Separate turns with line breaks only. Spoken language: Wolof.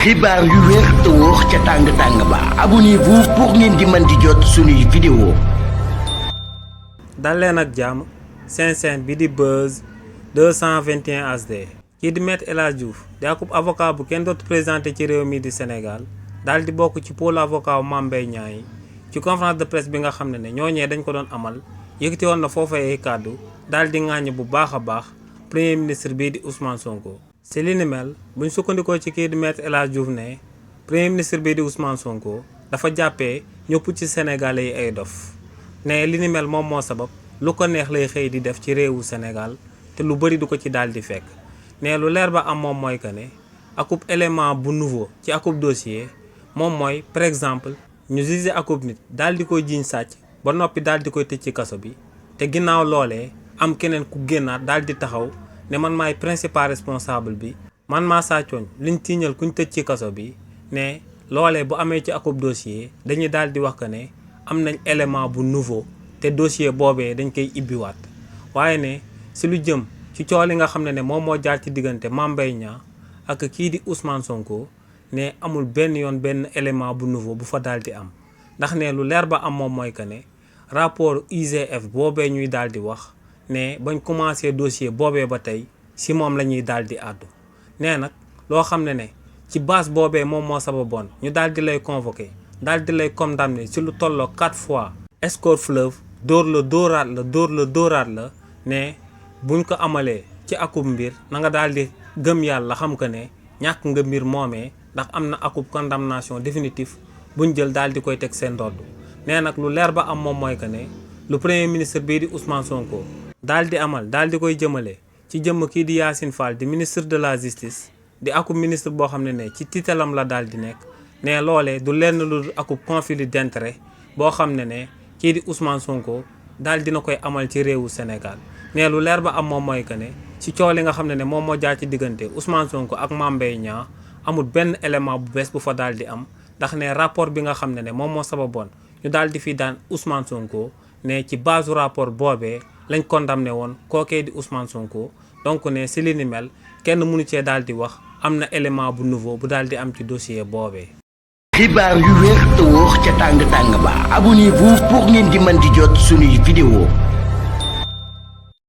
xibaar yu wér te wóor ca tàng-tàng ba abonnez-vous pour ngeen di mën di jot suñuy vidéo.
dal leen ak jàmm seen chaîne bi di Buzz 221 HD kii di Maître El Hadji Diouf di akub avocat bu kenn dootu présenté ci réew mi di Sénégal daal di bokk ci pôle avocat wu Mame Mbaye Niang yi ci conférence de presse bi nga xam ne ñooñee dañ ko doon amal yëkkati woon na foofee ay kàddu daal di ŋàññ bu baax a baax premier ministre bii di Ousmane Sonko. si li ni mel buñ sukkandikoo ci kii di Maître El Hadji Diouf ne premier ministre bii di Ousmane Sonko dafa jàppee ñëpp ci sénégalais yi ay dof ne li ni mel moom moo sabab lu ko neex lay xëy di def ci réewu Sénégal te lu bëri du ko ci daal di fekk ne lu leer ba am moom mooy que ne akub élément bu nouveau ci akub dossier moom mooy par exemple ñu jugé akub nit daal di koy jiiñ sàcc ba noppi daal di koy tëj ci kaso bi te ginnaaw loolee am keneen ku génnaat daal di taxaw ne man maay principal responsable bi man maa sàccoon liñ tiiñal kuñ tëj ci kaso bi ne loolee bu amee ci akub dossier dañuy daal di wax que ne am nañ élément bu nouveau te dossier boobee dañ koy ibbiwaat waaye ne si lu jëm ci coow li nga xam ne moom moo jaar ci diggante Mame Mbaye Niang ak kii di Ousmane Sonko ne amul benn yoon benn élément bu nouveau bu fa daal di am ndax ne lu leer ba am moom mooy que ne rapport IGF boobee ñuy daal di wax ne bañ commencé dossier boobee ba tey si moom la ñuy daal di àddu nee nag loo xam ne ci base boobee moom moo sababoon ñu daal di lay convoqué daal di lay condamné si lu tolloo 4 fois escort fleuve dóor la dóoraat la ne buñ ko amalee ci akub mbir na nga daal di gëm yàlla xam que ne ñàkk nga mbir moomee ndax am na akub condamnation définitif buñ jël daal di koy teg seen ndodd nee nag lu leer ba am moom mooy que ne lu premier ministre bii di Ousmane Sonko daal di amal daal di koy jëmale ci jëmm kii di Yacine Fall di ministre de la justice di akub ministre boo xam ne ci titalam la daal di nekk ne loolee du lenn lu akub conflit d'intérêt boo xam ne kii di Ousmane Sonko daal dina koy amal ci réewu Sénégal ne lu leer ba am moom mooy que ne ci coow li nga xam ne moom moo jaar ci diggante Ousmane Sonko ak Mame Mbaye Niang amul benn élément bu bees bu fa daal di am ndax ne rapport bi nga xam ne moom moo sababoon ñu daal di fi daan Ousmane Sonko ne ci base rapport boobee lañ condamné woon kookee di Ousmane Sonko donc ne si li ni mel kenn mënu cee daal di wax am na élément bu nouveau bu daal di am ci dossier boobee.
xibaar yu wér te wóor ca tàng-tàng ba abonnez-vous pour ngeen di mën di jot suñuy vidéo.